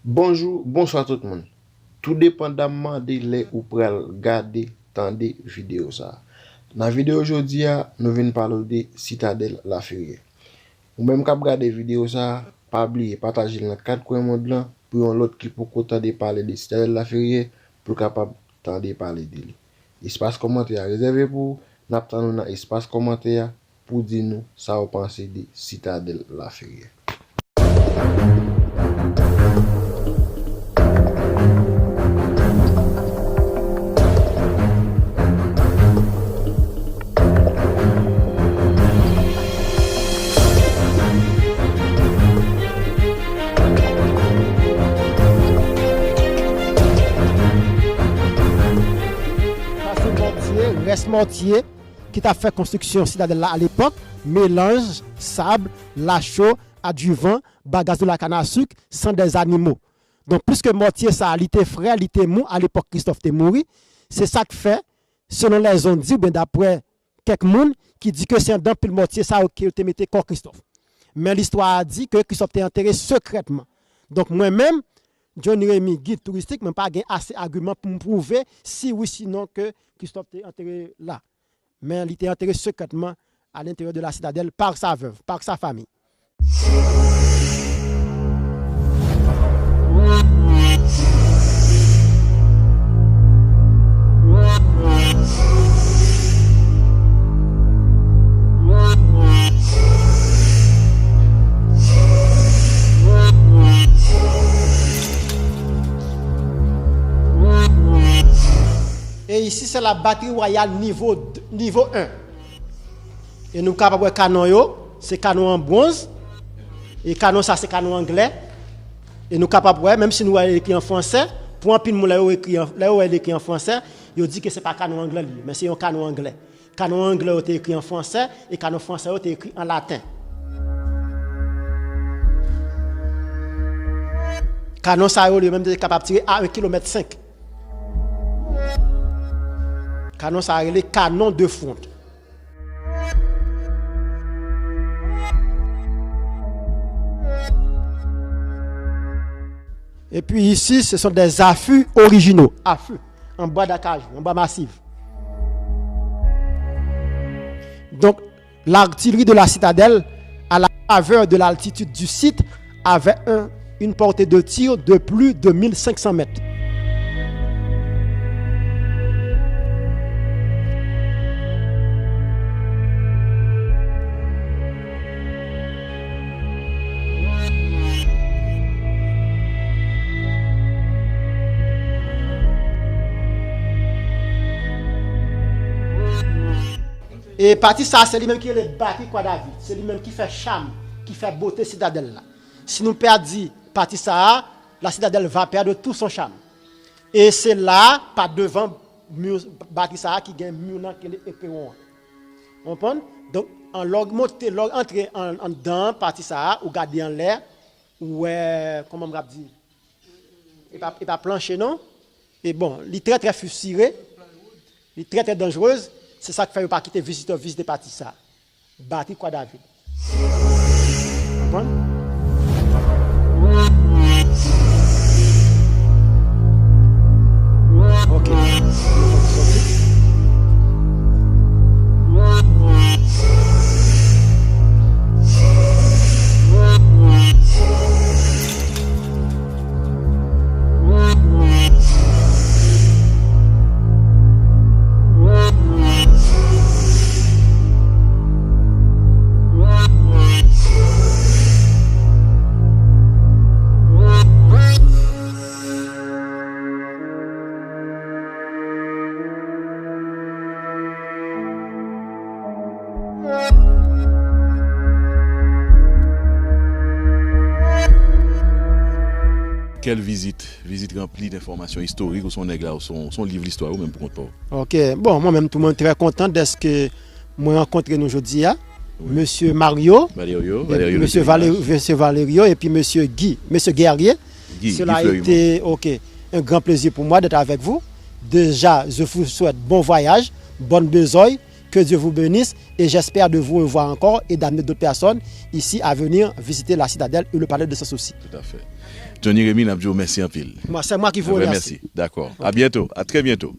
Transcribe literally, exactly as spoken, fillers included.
Bonjou, bonswa tout moun. Tou depandamman de lè ou pral gade, tande videyo sa a. Nan videyo jodi a, nou vin pale w de Sitadèl Laferyè. Ou menm k ap gade videyo sa a, pa bliye pataje l nan kat kwen mond lan pou yon lòt ki poko tande pale de Sitadèl Laferyè pou l kapab tande pale de li. Espas kòmantè a rezève pou ou, n ap tann ou nan espas kòmantè a pou di nou sa w panse de Sitadèl Laferyè. Sa se mòtye, rès mòtye ki t ap fè konstriksyon sitadèl la alepòk, melanj sab, lacho, adivan, bagaz de lakanasik, san dè zanimo. Donk, piske mòtye sa a, li te frè, li te mou, alepòk Kristòf te mouri, se sa k fè, selon lèzon di, oubyen daprè kèk moun, ki di ke se anndan pil mòtye sa yo ke yo te mete kò Kristòf. Men listwa a di ke Kristòf te antere sekrètman. Donk, mwen menm, Johnny Remy, gid touristik, mwen pa gen ase agiman pou m pwouve si wi, si non ke Kristòf te antere la. Men li te antere sekrètman à l'intérieur de la citadelle par sa veuve, par sa famille. E isi, se la batri wayal nivo, nivo en. E nou kapab wè kanon yo, se kanon an bwonz. E kanon sa, se kanon anglè. E nou kapab wè, menm si nou wè l ekri an fransè, pou anpil moun, lè yo ekri an, lè yo wè l ekri an fransè, yo di ke se pa kanon anglè li ye, men se yon kanon anglè. Kanon anglè yo te ekri an fransè, e kanon fransè yo te ekri an laten. Kanon sa yo, li menm, te kapab tire a en kilomèt senk. Kanon sa a rele canon de fronde. Et puis ici, ce sont des affûts originaux. Affûts, en bois d'acajou, en bois massif. Donc, l'artillerie de la citadelle, à la faveur de l'altitude du site, avait un, une portée de tir de plus de mille cinq cents mètres. E pati sa a, se li menm ki rele batri Kwa David. Se li menm ki fè cham, ki fè bote sitadèl la. Si nou pèdi pati sa a, la citadelle va perdre tout son charme. E se la, pa devan mi, batri sa a ki gen mi nan ki rele epewon an. Ou konprann? Donk, an lè w monte, lè w antre an, anndan pati sa a, ou gade anlè, ou wè, kòman m ap di? E pa, e pa planche non. E bon, li trè, trè fisire, li trè, trè danjrez. Se sa k fè yo pa kite vizitè vizite pati sa. Batri Kwa David. Konprann? Ok. Kèl vizit, vizit ranpli d enfòmasyon istorik, ou se yon nèg la, ou se yon, se yon liv listwa ou menm pou kont pa w. Ok, bon, mwen menm tou mwen trè kontan dèske mwen rankontre nou jodi a. Wi. Mesye Mario, Valerio, epi Valerio, mesye Valerio, mesye Valerio, epi mesye Guy, mesye Guerrier. Guy, Cela Guy Fleurimond. Été, ok, un grand plaisir pour moi d'être avec vous. Déjà, je vous souhaite bon voyage, bonne bezoy, que Dieu vous bénisse et j'espère de vous revoir encore et d'amener d'autres personnes ici à venir visiter la citadelle et le palais de Sans Souci. Tout à fait. Johnny Remy, n ap di w mèsi anpil. Mwen, c'est moi qui vous remercie. Mèsi. Dakò. A byento. A trè byento.